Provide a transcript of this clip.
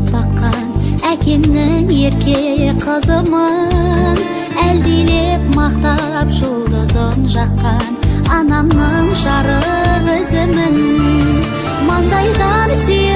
Әлдилеп баққан әкемнің ерке қызымын. Әлдилеп мақтап жұлдызын жаққан анамның жарық ізімін. Маңдайдан сүйіп